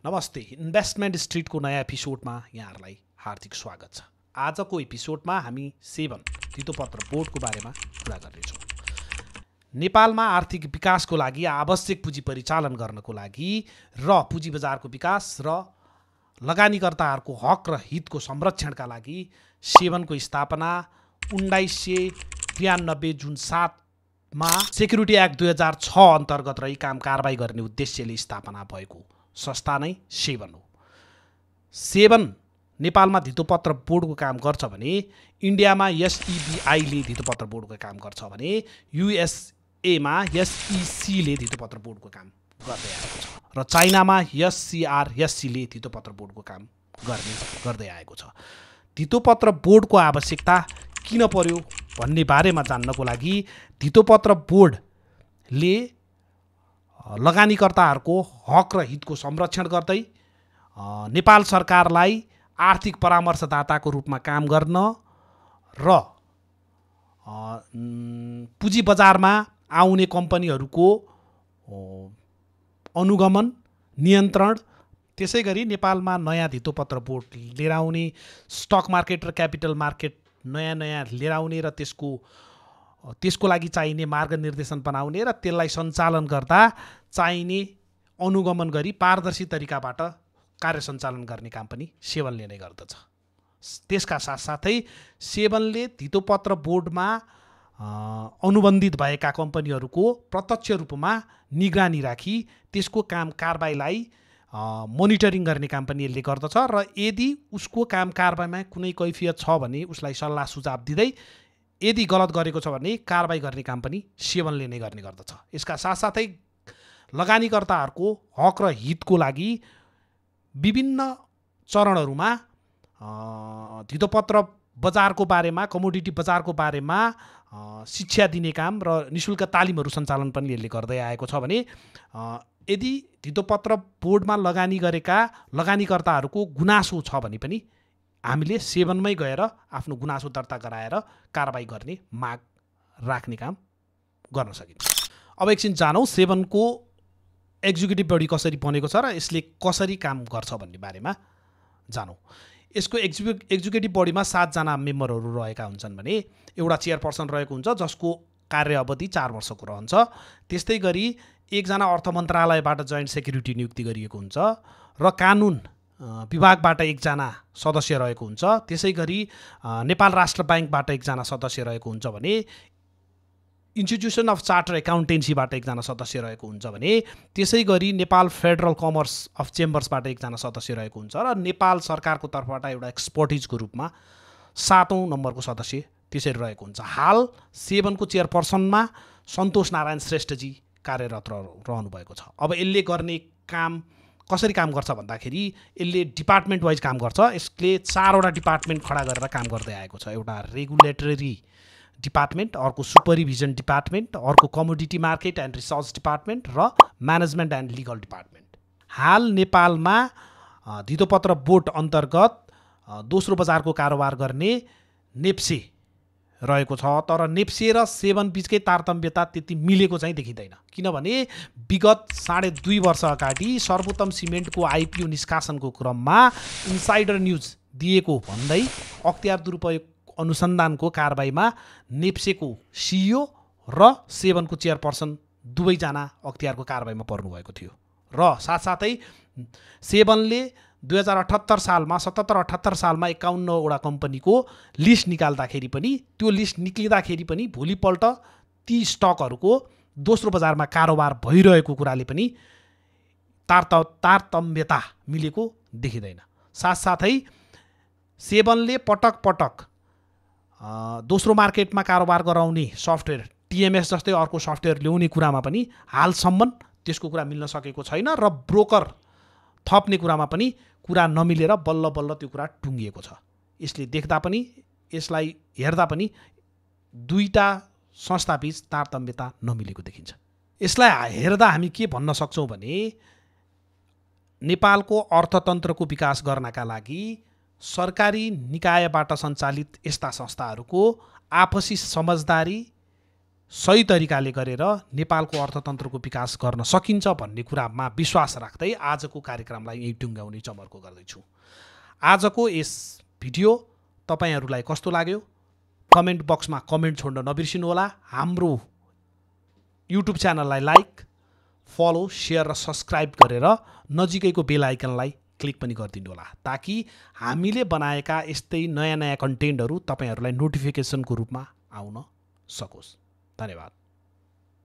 नमस्ते। इन्भेस्टमेन्ट स्ट्रिटको नयाँ एपिसोडमा यहाँहरूलाई हार्दिक स्वागत छ। आजको एपिसोडमा हामी सेवन धितोपत्र बोर्डको बारेमा कुरा गर्नेछौँ। नेपालमा आर्थिक विकासको लागि आवश्यक पुँजी परिचालन गर्नको लागि र पुँजी बजारको विकास र लगानीकर्ताहरूको हक र हितको संरक्षणका लागि सेवनको स्थापना 1992 जुन 7 सेक्युरिटी एक्ट 2006 अन्तर्गत रही काम कारबाही गर्ने उद्देश्यले स्थापना भएको संस्था नै सेवन हो। सेवन नेपालमा धितोपत्र बोर्डको काम गर्छ भने इन्डियामा एसइबीआईले धितोपत्र बोर्डको काम गर्छ भने युएसएमा एसइसीले धितोपत्र बोर्डको काम गर्दै आएको छ र चाइनामा एससीआरएससीले धितोपत्र बोर्डको काम गर्दै आएको छ। धितोपत्र बोर्डको आवश्यकता किन पर्यो भन्ने बारेमा जान्नको लागि धितोपत्र बोर्डले लगानीकर्ताहरूको हक र हितको संरक्षण गर्दै नेपाल सरकारलाई आर्थिक परामर्शदाताको रूपमा काम गर्न र पुँजी बजारमा आउने कम्पनीहरूको अनुगमन नियन्त्रण, त्यसै गरी नेपालमा नयाँ धितोपत्र बोर्ड लिएर आउने, स्टक मार्केट र क्यापिटल मार्केट नयाँ लिएर आउने र त्यसको लागि चाहिने मार्गनिर्देशन बनाउने र त्यसलाई सञ्चालन गर्दा चाहिने अनुगमन गरी पारदर्शी तरिकाबाट कार्य सञ्चालन गर्ने काम पनि सेवनले नै गर्दछ। त्यसका साथसाथै सेवनले धितोपत्र बोर्डमा अनुबन्धित भएका कम्पनीहरूको प्रत्यक्ष रूपमा निगरानी राखी त्यसको काम कारबाहीलाई मोनिटरिङ गर्ने काम पनि यसले गर्दछ र यदि उसको काम कारबाहीमा कुनै कैफियत छ भने उसलाई सल्लाह सुझाव दिँदै यदि गलत गरेको छ भने कारबाही गर्ने काम पनि सेवनले नै गर्ने गर्दछ। यसका साथसाथै लगानीकर्ताहरूको हक र हितको लागि विभिन्न चरणहरूमा धितोपत्र बजारको बारेमा, कमोडिटी बजारको बारेमा शिक्षा दिने काम र निःशुल्क तालिमहरू सञ्चालन पनि यसले गर्दै आएको छ भने यदि धितोपत्र बोर्डमा लगानी गरेका लगानीकर्ताहरूको गुनासो छ भने पनि हामीले सेवनमै गएर आफ्नो गुनासो दर्ता गराएर कारबाही गर्ने माग राख्ने काम गर्न सकिन्छ। अब एकछिन जानौँ सेवनको एक्जिक्युटिभ बडी कसरी बनेको छ र यसले कसरी काम गर्छ भन्ने बारेमा जानौँ। यसको एक्जिक्युटिभ बडीमा 7 जना मेम्बरहरू रहेका हुन्छन् भने एउटा चेयरपर्सन रहेको हुन्छ जसको कार्य अवधि 4 वर्षको रहन्छ। त्यस्तै गरी एकजना अर्थ मन्त्रालयबाट जोइन्ट सेक्युरिटी नियुक्ति गरिएको हुन्छ र कानुन विभागबाट एकजना सदस्य रहेको हुन्छ। त्यसै गरी नेपाल राष्ट्र ब्याङ्कबाट एकजना सदस्य रहेको हुन्छ भने इन्स्टिट्युसन अफ चार्टर एकाउन्टेन्सीबाट एकजना सदस्य रहेको हुन्छ भने त्यसै गरी नेपाल फेडरल कमर्स अफ चेम्बर्सबाट एकजना सदस्य रहेको हुन्छ र नेपाल सरकारको तर्फबाट एउटा एक्सपर्टिजको रूपमा 7औं नम्बरको सदस्य त्यसरी रहेको हुन्छ। हाल सेवनको चेयरपर्सनमा सन्तोष नारायण श्रेष्ठजी कार्यरत रहनु भएको छ। अब यसले गर्ने काम कसरी काम गर्छ भन्दाखेरि यसले डिपार्टमेन्ट वाइज काम गर्छ। यसले 4वटा डिपार्टमेन्ट खडा गरेर काम गर्दै आएको छ। एउटा रेगुलेटरी डिपार्टमेन्ट, अर्को सुपरभिजन डिपार्टमेन्ट, अर्को commodity market and research department र म्यानेजमेन्ट एन्ड लिगल डिपार्टमेन्ट। हाल नेपालमा धितोपत्र बोर्ड अन्तर्गत दोस्रो बजारको कारोबार गर्ने नेप्से रहेको छ, तर नेप्से र सेवन बिचकै तारतम्यता त्यति मिलेको चाहिँ देखिँदैन। किनभने विगत 2.5 वर्ष अगाडि सर्वोत्तम सिमेन्टको आइपिओ निष्कासनको क्रममा इन्साइडर न्युज दिएको भन्दै अख्तियार दुरुपयोग अनुसन्धानको कारबाहीमा नेप्सेको सिइओ र सेवनको चेयरपर्सन दुवैजना अख्तियारको कारबाहीमा पर्नुभएको थियो। र साथसाथै सेवनले 2078 सालमा 77-78 सालमा 51वटा कम्पनीको लिस्ट निकाल्दाखेरि पनि त्यो लिस्ट निक्लिँदाखेरि पनि भोलिपल्ट ती स्टकहरूको दोस्रो बजारमा कारोबार भइरहेको कुराले पनि तारतम्यता मिलेको देखिँदैन। साथसाथै सेवनले पटक दोस्रो मार्केटमा कारोबार गराउने सफ्टवेयर टिएमएस जस्तै अर्को सफ्टवेयर ल्याउने कुरामा पनि हालसम्म त्यसको कुरा मिल्न सकेको छैन र ब्रोकर थप्ने कुरामा पनि कुरा नमिलेर बल्ल त्यो कुरा टुङ्गिएको छ। यसले देख्दा पनि यसलाई हेर्दा पनि दुईटा संस्थाबीच तारतम्यता नमिलेको देखिन्छ। यसलाई हेर्दा हामी के भन्न सक्छौँ भने नेपालको अर्थतन्त्रको विकास गर्नका लागि सरकारी निकायबाट सञ्चालित यस्ता संस्थाहरूको आपसी समझदारी सही तरिकाले गरेर नेपालको अर्थतन्त्रको विकास गर्न सकिन्छ भन्ने कुरामा विश्वास राख्दै आजको कार्यक्रमलाई यही टुङ्ग्याउने चमर्को गर्दैछु। आजको यस भिडियो तपाईहरूलाई कस्तो लाग्यो कमेन्ट बक्समा कमेन्ट छोड्न नबिर्सिनुहोला। हाम्रो युट्युब च्यानललाई लाइक, फलो, सेयर र सब्सक्राइब गरेर नजिकैको बेल आइकनलाई क्लिक पनि गरिदिनु होला ताकि हामीले बनाएका यस्तै नयाँ नयाँ कन्टेन्टहरू तपाईहरूलाई नोटिफिकेसनको रूपमा आउन सकोस्। धन्यवाद।